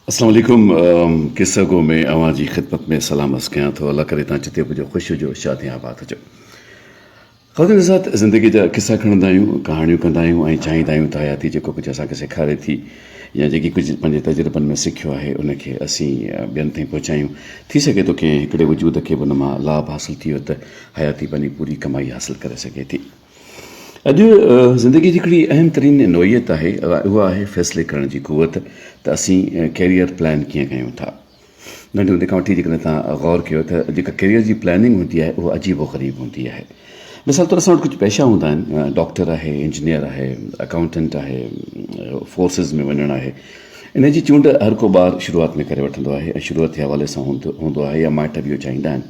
اسلام عليڪم قصه گو ۾ اوهان جي خدمت ۾ سلام عرض ڪيان ٿو الله ڪري توهان جتي به هجو خوش هجو شاد ۽ آباد هجو خواتين حضرات زندگي جا قصا کڻندا آهيون ڪهاڻيون ڪندا آهيون ۽ چاهيندا آهيون ته حياتي جيڪو ڪجهه اسان کي سيکاري ٿي يا جيڪي ڪجهه پنهنجي تجربن ۾ سکيو آهي ان کي اسين ٻين تائين پهچايون ٿي سگهي ٿو ڪنهن هڪڙي وجود کي به ان مان لاڀ حاصل ٿي ويو ته حياتي پنهنجي پوري ڪمائي حاصل ڪري سگهي ٿي. اڄ زندگي جي هڪڙي اهم ترين نوعيت آهي اها آهي فيصلي ڪرڻ جي قوت ته اسين ڪيريئر پلان ڪيئن ڪيون ٿا. ننڍي هوندي کان وٺي جيڪڏهن توهان غور ڪيو ته جيڪا ڪيريئر جي پلاننگ هوندي آهي اها عجيب و غريب هوندي آهي. مثال طور اسان وٽ ڪجهه پيشا هوندا آهن ڊاڪٽر آهي، انجنيئر آهي، اڪائونٽنٽ آهي، فورسز ۾ وڃڻ آهي. ان جي چونڊ هر ڪو ٻار شروعات ۾ ڪري وٺندو آهي ۽ شروعاتي حوالي سان هوندو آهي يا مائٽ به اهو چاهيندا آهن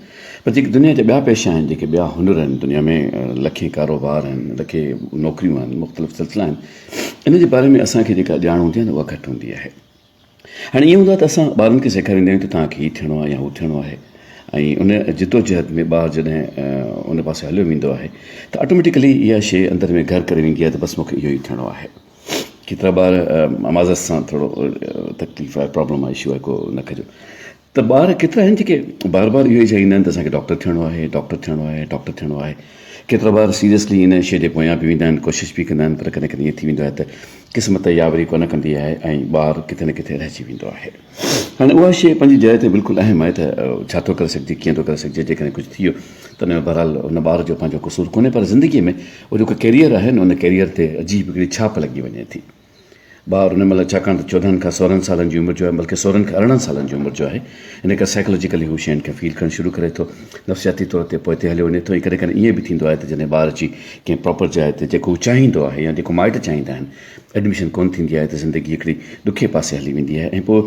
پر جيڪي دنيا جا ٻيا پيشا آهن جيڪي ٻيا هنر آهن دنيا ۾ لکين ڪاروبار آهن لکين نوڪريون آهن مختلف سلسلا آهن ان جي باري ۾ اسان کي جيڪا ڄاڻ هوندي آهي نه اها گهٽ هوندي آهي هاڻي ائين هوندو آهي ته اسان ٻارن کي سيکاريندا آهيون ته توهان کي هي ٿيڻو آهي يا هو ٿيڻو آهي ۽ ان جدوجهد ۾ ٻار جڏهن ان پاسي هليو ويندو آهي ته آٽوميٽيڪلي اها شيء اندر ۾ گهر ڪري ويندي آهي ته بس مون کي اهو ئي ٿيڻو آهي ڪيترا ٻار معذرت سان ٿورو تڪليف آهي پرابلم آهي اشو آهي ڪو نڪ جو ته ٻار ڪيترا آهن جيڪي بار بار اهو ئي چاهيندا آهن ته اسان کي ڊاڪٽر ٿيڻو آهي ڊاڪٽر ٿيڻو آهي ڊاڪٽر ٿيڻو آهي ڪيترا ٻار سيريسلي ان شيء جي پويان به ويندا آهن ڪوشش به ڪندا آهن پر ڪڏهن ڪڏهن ائين ٿي ويندو آهي ته قسمت ياوري ڪونه ڪندي آهي ۽ ٻار ڪٿي نه ڪٿي رهجي ويندو آهي هاڻي اها شيء پنهنجي جاء تي بلڪل اهم آهي ته ڇا ٿو ڪري سگهجي ڪيئن ٿو ڪري سگهجي جيڪڏهن ڪجهه ٿي ويو ته ان ۾ بهرحال ان ٻار جو پنهنجو قصور ڪونهي پر زندگيء ۾ اهو جيڪو ڪيريئر آهي نه ان ڪيريئر تي عجيب هڪڙي ڇاپ لڳي وڃي ٿي. ٻار ان مهل ڇاڪاڻ ته 14 کان 16 سالن جي عمر جو آهي بلڪه 16 کان 18 سالن جي عمر جو آهي ان ڪري سائيڪالاجيڪلي هو شين کي فيل ڪرڻ شروع ڪري ٿو نفسياتي طور تي پوئتي هليو وڃي ٿو ۽ ڪڏهن ڪڏهن ائين به ٿيندو آهي ته جڏهن ٻار جي ڪنهن پراپر جاء تي جيڪو هو چاهيندو آهي يا جيڪو مائٽ چاهيندا آهن ايڊميشن ڪونه ٿيندي آهي ته زندگي هڪڙي ڏکي پاسي هلي ويندي آهي ۽ پوء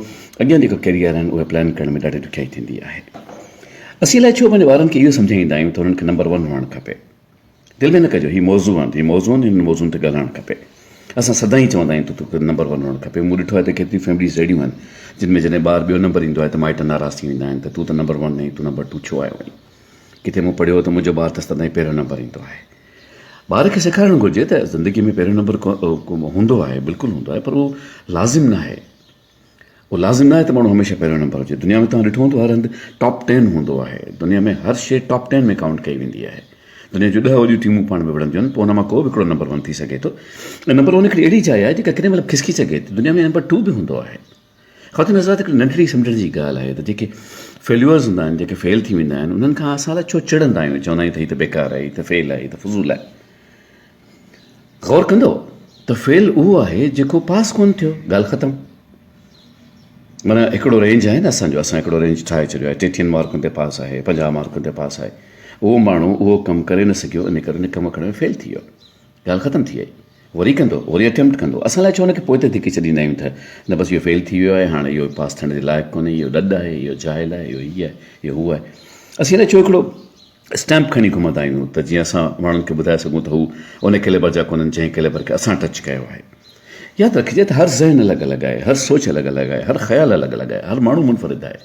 اڳيان جيڪا ڪيريئر آهن اهي پلان ڪرڻ ۾ ڏاڍي ڏکيائي ٿيندي آهي. اسين الائي ڇو پنهنجي ٻارن کي اهو سمجهائيندا آهيون ته انهن کي نمبر ون هئڻ کپي. دل ۾ نه ڪجو هي موضوع آهن هي موضوع آهن هنن موضوعن تي ڳالهائڻ کپي. اسان سدائين چوندا آهيون ته توکي نمبر ون هئڻ کپي. مون ڏٺو آهي ته ڪيتريون فيمليز اهڙيون آهن جن ۾ جڏهن ٻار ٻيو نمبر ايندو آهي ته مائٽ ناراض ٿي ويندا آهن ته تون ته نمبر ون آهين تون نمبر ٽو ڇو آيو آهين. ڪٿي مون پڙهيو هو ته منهنجو ٻار ته سدائين پهريون نمبر ايندو آهي. ٻار کي سيکارڻ گهرجي ته زندگي ۾ پهريون نمبر هوندو آهي بلڪل هوندو آهي پر اهو لازم نه آهي. اهو لازم نه آهي ته ماڻهو هميشه پهريون نمبر هجي. دنيا ۾ توهان ڏٺو هوندو هر هنڌ ٽاپ ٽين هوندو آهي. دنيا ۾ هر شيء ٽاپ ٽين ۾ ڪائونٽ ڪئي ويندي آهي. دنيا جون ڏهه وڏيون ٽيمون پاڻ ۾ وڙهنديون آهن پوء ان مان ڪو به هڪڙو نمبر ون ٿي سگهي ٿو ۽ نمبر ون هڪڙي اهڙي جاء آهي جيڪا ڪڏهن مهل به کسڪي سگهي ٿي. دنيا ۾ نمبر ٽو به هوندو آهي. خواتين حضرات هڪڙي ننڍڙي سمجهڻ جي ڳالهه آهي ته جيڪي فيليورز هوندا آهن جيڪي فيل ٿي ويندا آهن انهن کان اسان الائي ڇو چڙندا آهيون چوندا آهيون ته هي ته بيڪار آهي هي ته فيل آهي هي ته فضول آهي. غور ڪندو ته فيل اهو آهي جيڪو پاس ڪونه ٿيو ڳالهه ختم. معنيٰ هڪڙو رينج آهي نه اسان جو اسان هڪڙو رينج ٺاهي ڇڏيو آهي ٽيٽيهن مارڪن تي پاس آهي 50 مارڪن تي پاس آهي اهو ماڻهو اهو ڪم ڪري نه سگهيو ان ڪري ان ڪم ڪرڻ ۾ فيل ٿي ويو ڳالهه ختم ٿي وئي وري ڪندو وري اٽيمپٽ ڪندو اسان لاء ڇو ان کي پوئتي ڌڪي ڇڏيندا آهيون ته نه بس اهو فيل ٿي ويو آهي هاڻي اهو پاس ٿيڻ جي لائق ڪونهي اهو ڏڏ آهي اهو جاهل آهي اهو هي آهي اهو هو آهي اسين الائي ڇو هڪڙو اسٽيمپ کڻي گهمندا آهيون ته جيئن اسان ماڻهن کي ٻڌائي سگهون ته هو ان ڪيليبر جا ڪونهن جنهن ڪيليبر کي اسان ٽچ ڪيو آهي. ياد رکجي ته هر ذهن الڳ الڳ آهي، هر سوچ الڳ الڳ آهي، هر خيال الڳ الڳ آهي، هر ماڻهو منفرد آهي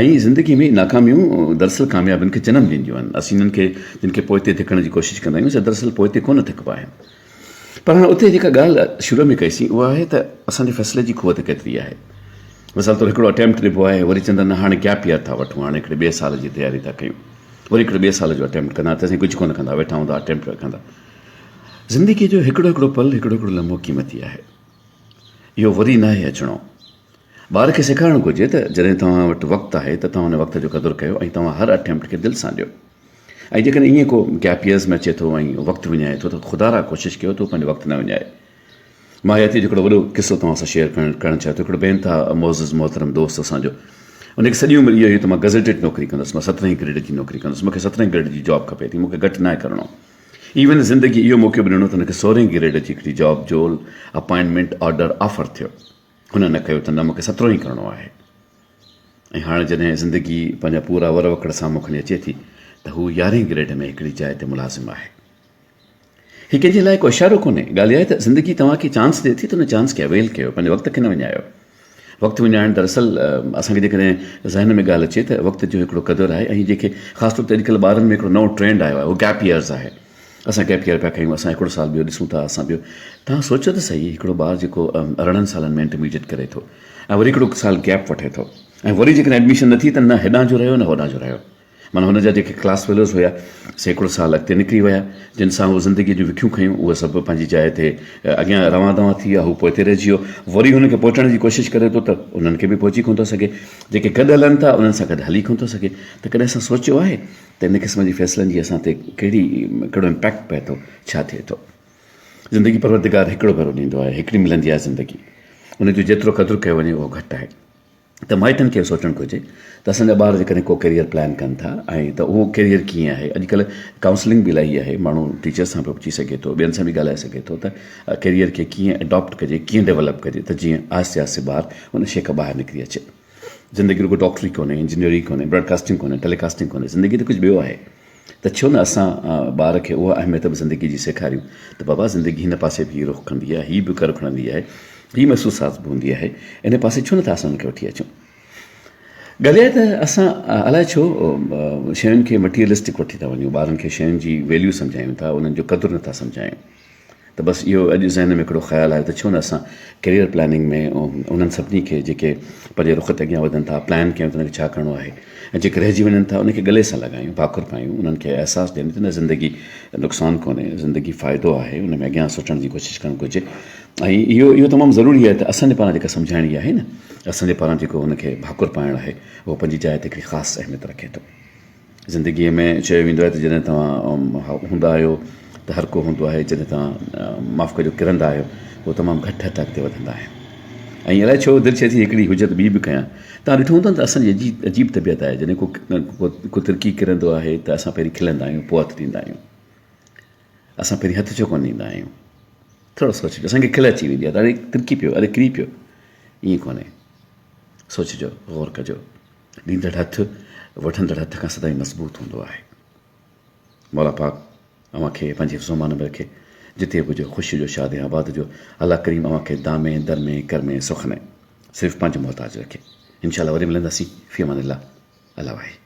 ۽ زندگي ۾ ناڪاميون دراصل ڪاميابين کي جنم ڏينديون آهن. اسين انهن کي جن کي پوئتي ڌڪڻ جي ڪوشش ڪندا آهيون سي دراصل پوئتي ڪونه ڌڪبا آهن. پر هاڻي اتي جيڪا ڳالهه شروع ۾ ڪئي سين اها آهي ته اسان جي فيصلي جي قوت ڪيتري آهي. مثال طور هڪڙو اٽيمپٽ ڏبو آهي وري چوندا نه هاڻي گيپ ييئر ٿا وٺون هاڻي هڪڙي ٻئي سال جي تياري ٿا ڪيون وري هڪڙي ٻئي سال جو اٽيمپٽ ڪندا تيسين ڪجهه ڪونه ڪندا ويٺا هوندا اٽيمپٽ رکندا. زندگي جو هڪڙو هڪڙو پل هڪڙو هڪڙو لمحو قيمتي آهي. اهو وري ناهي اچڻو. ٻار کي سيکارڻ گهرجي ته جڏهن توهان وٽ وقت آهي ته توهان ان وقت جو قدر ڪيو ۽ توهان هر اٽيمپٽ کي دل سان ڏيو. ۽ جيڪڏهن ائين ڪو گيپ ييئرز ۾ اچي ٿو ۽ وقت وڃائي ٿو ته خدارا ڪوشش ڪيو ته هو پنهنجو وقت نه وڃائي. مان حياتيء جو هڪڙو وڏو قصو توهان سان شيئر ڪرڻ ڪرڻ چاهيان ٿو. هڪڙو بي انتها معزز محترم دوست اسان جو ان کي سڄي عمر اهو هيو ته مان گزيٽيڊ نوڪري ڪندس، مان سترهين گريڊ جي نوڪري ڪندس، مون کي سترهين گريڊ جي جاب کپي ٿي، مون کي گهٽ ناهي ڪرڻو. ايون زندگي اهو موقعو به ڏنو ته هن کي سورهين گريڊ جي هڪڙي جاب جو اپائنٽمينٽ آرڊر آفر ٿيو. هن نه ڪيو ته نه مون کي سترهون ئي ڪرڻو آهي. ۽ هاڻ جڏهن زندگي پنهنجا پورا ور وڪڙ سامهون کڻي اچي ٿي ته هو يارهين گريڊ ۾ هڪڙي جاء تي ملازم آهي. هي ڪنهن جي لاء ڪو اشارو ڪونهي. ڳالهه اها آهي ته زندگي توهان کي چانس ڏئي ٿي ته ان چانس کي اويل ڪيو، پنهنجي وقت کي نه وڃايو. وقت وڃائڻ دراصل اسان کي جيڪڏهن ذهن ۾ ڳالهه اچي ته وقت جو هڪڙو قدر آهي ۽ جيڪي خاص طور تي اڄڪلهه ٻارن ۾ هڪڙو نئون ٽرينڊ آيو آهي اهو گيپ يئرز آهي. اسان گيپ ييئر پيا کيون، اسان هڪڙو سال ٻيو ڏسون ٿا، اسان ٻيو. توهان سوچيو ته سهي، هڪڙو ٻار جيڪو 18 سالن ۾ انٽرميڊيٽ ڪري ٿو ۽ وري هڪڙو سال گيپ وٺي ٿو ۽ وري جيڪڏهن ايڊميشن نه ٿي ته نه هيڏانهن جو رهيو نه هوڏانهن جو رهيو. معنيٰ هن جا جيڪي ڪلاس فيلوز هيا سي هڪڙو سال اڳتي نڪري ويا، جن سان هو زندگيء جون وکيون کنيون اهي سڀ پنهنجي جاء تي اڳيان روان دوان ٿي ويا، هو پوئتي رهجي ويو. وري هن کي پهچڻ جي ڪوشش ڪري ٿو ته انهن کي به پهچي ڪونه ٿو سگهي. جيڪي گڏ هلن ٿا انهن سان گڏ هلي ڪونه ٿو سگهي. ته ڪڏهن اسان سوچيو آهي ته ان قسم جي فيصلن جي اسان تي ڪهڙي ڪهڙو امپيڪٽ پئي ٿو، ڇا ٿئي ٿو؟ زندگي پروردگار هڪڙو ڀيرو ڏيندو آهي، هڪڙي ملندي آهي زندگي، ان جو جيترو قدر ڪيو وڃي اهو گهٽ آهي. ته مائٽن کي سوچڻ گهرجي ته اسان جا ٻار جيڪڏهن ڪو ڪيريئر پلان ڪن ٿا ۽ ته اهو ڪيريئر ڪيئن آهي اڄڪلهه ڪائونسلنگ به الاهي آهي ماڻهو ٽيچر سان به پڇي سگهي ٿو ٻين سان به ڳالهائي سگهي ٿو ته ڪيريئر کي ڪيئن اڊاپٽ ڪجي ڪيئن ڊيولپ ڪجي ته جيئن آهستي آهستي ٻار ان شيء کان ٻاهر نڪري اچي زندگي رڳو ڊاڪٽري ڪونهي انجنيئري ڪونهي براڊڪاسٽنگ ڪونهي ٽيليڪاسٽنگ ڪونهي زندگي ته ڪجهه ٻيو آهي ته ڇو نه اسان ٻار کي اها اهميت به زندگي جي سيکاريون ته بابا زندگي هن پاسي به هي رخ کڻندي آهي، هي به ڪر کڻندي آهي، هي محسوسات به هوندي آهي، ان پاسي ڇو نٿا اسان ان کي وٺي اچون. ڳالهه اها آهي ته اسان الائي ڇو شين کي مٽيريلسٽڪ وٺي ٿا وڃون، ٻارن کي شين جي ويليو سمجهايون ٿا، انهن جو قدر نٿا سمجهايون. ته بس اهو اڄ ذهن ۾ هڪڙو خيال آيو ته ڇو نه اسان ڪيريئر پلاننگ ۾ انهن سڀني کي جيڪي پنهنجي رخ تي اڳيان وڌن ٿا پلان ڪيون ته انهن کي ڇا ڪرڻو آهي ۽ جيڪي رهجي وڃن ٿا انهن کي ڳلي سان لڳايون ڀاڪر پايون انهن کي احساس ڏيون ته نه زندگي نقصان ڪونهي زندگي فائدو آهي ان ۾ اڳيان سوچڻ جي ڪوشش ڪرڻ گهرجي ۽ اهو اهو تمام ضروري آهي ته اسان جي پاران جيڪا سمجهائڻي آهي نه اسان جي پاران جيڪو ان کي ڀاڪر پائڻ آهي اهو پنهنجي جاء تي هڪڙي خاص اهميت رکي ٿو. زندگيء ۾ چيو ويندو آهي ته جڏهن توهان هوندا آهيو ته هر ڪو هوندو آهي، جڏهن توهان معاف ڪجو ڪرندا آهيو اهو تمام گهٽ هٿ اڳتي وڌندا آهن. ۽ الائي ڇو دل چئي ٿي هڪڙي حجت ٻي به ڪيان. توهان ڏٺو هوندو نه ته اسان جي عجيب طبيعت آهي جڏهن ڪو ڪو ترڪي ڪرندو آهي ته اسان پهرين کلندا آهيون پوء هٿ ڏيندا آهيون. اسان پهرين هٿ ڇو ڪونه ڏيندا آهيون؟ ٿورو سوچجو اسان کي کل اچي ويندي آهي ته اري ترڪي پيو اري ڪري پيو ائين ڪونهي. سوچجو غور ڪجو. ڏيندڙ هٿ وٺندڙ هٿ کان سدائين مضبوط هوندو آهي. مولا پاڪ اوهان کي پنهنجي حفظ و امان ۾ رکي. جتي به هجو خوش هجو شاد ۽ آباد هجو. الله ڪريم اوهان کي دامي درمي ڪرمي سخني صرف پنهنجو محتاج رکي. انشاء الله وري ملنداسين في امان الله. الله واهي.